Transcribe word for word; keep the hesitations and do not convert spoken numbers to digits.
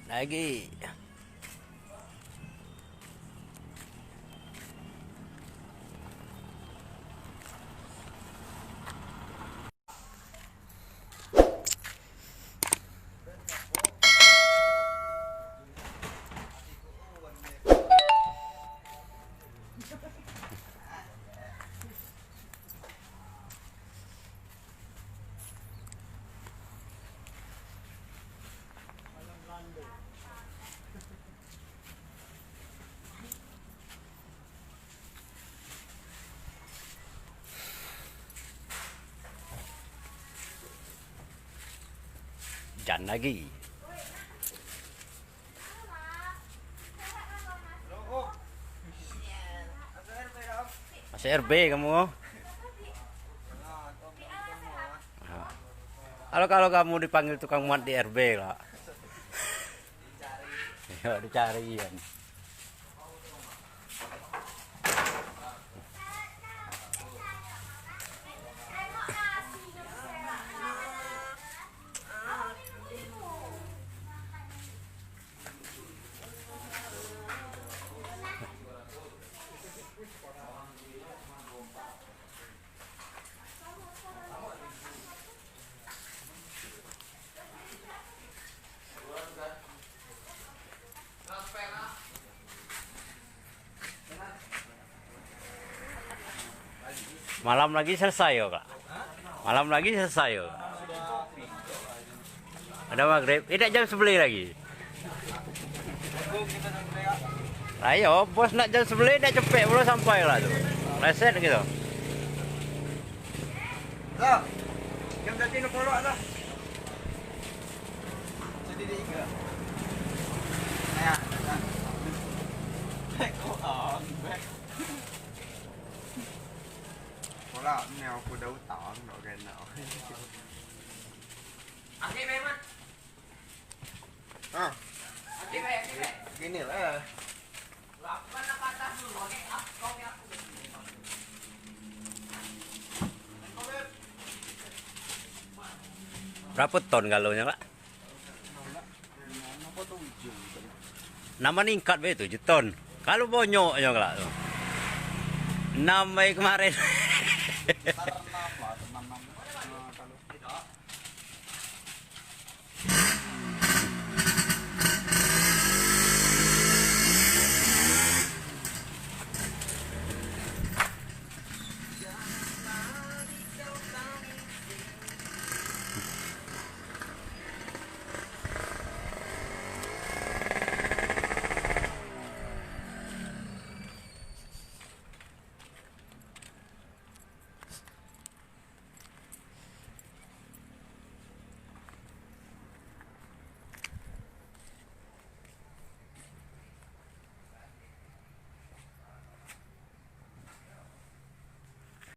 Lagi. Jan lagi. Masuk R B kamu. Kalau, kalau kamu dipanggil tukang muat di R B lah. Ya, dicari kan. Malam lagi selesai yo, Kak. Malam lagi selesai yo. Ada maghrib. Ini jam sebelas lagi. Ayo, bos nak jam sebelas nak cepet pulo sampai lah tu. Reset gitu. Lah. Jam tadi nak polok lah. Jadi dia ingat. Ya, ya. Back, oh, ah, back. Polok ni aku dah utang, tak kena. Oke, Mat. Ah. Oke, Mat, oke, Mat. Gini lah. Berapa ton galonnya, Pak? Nambah ningkat be tujuh ton. Kalu bonyoknyo kelak tu. Enam bae kemaren.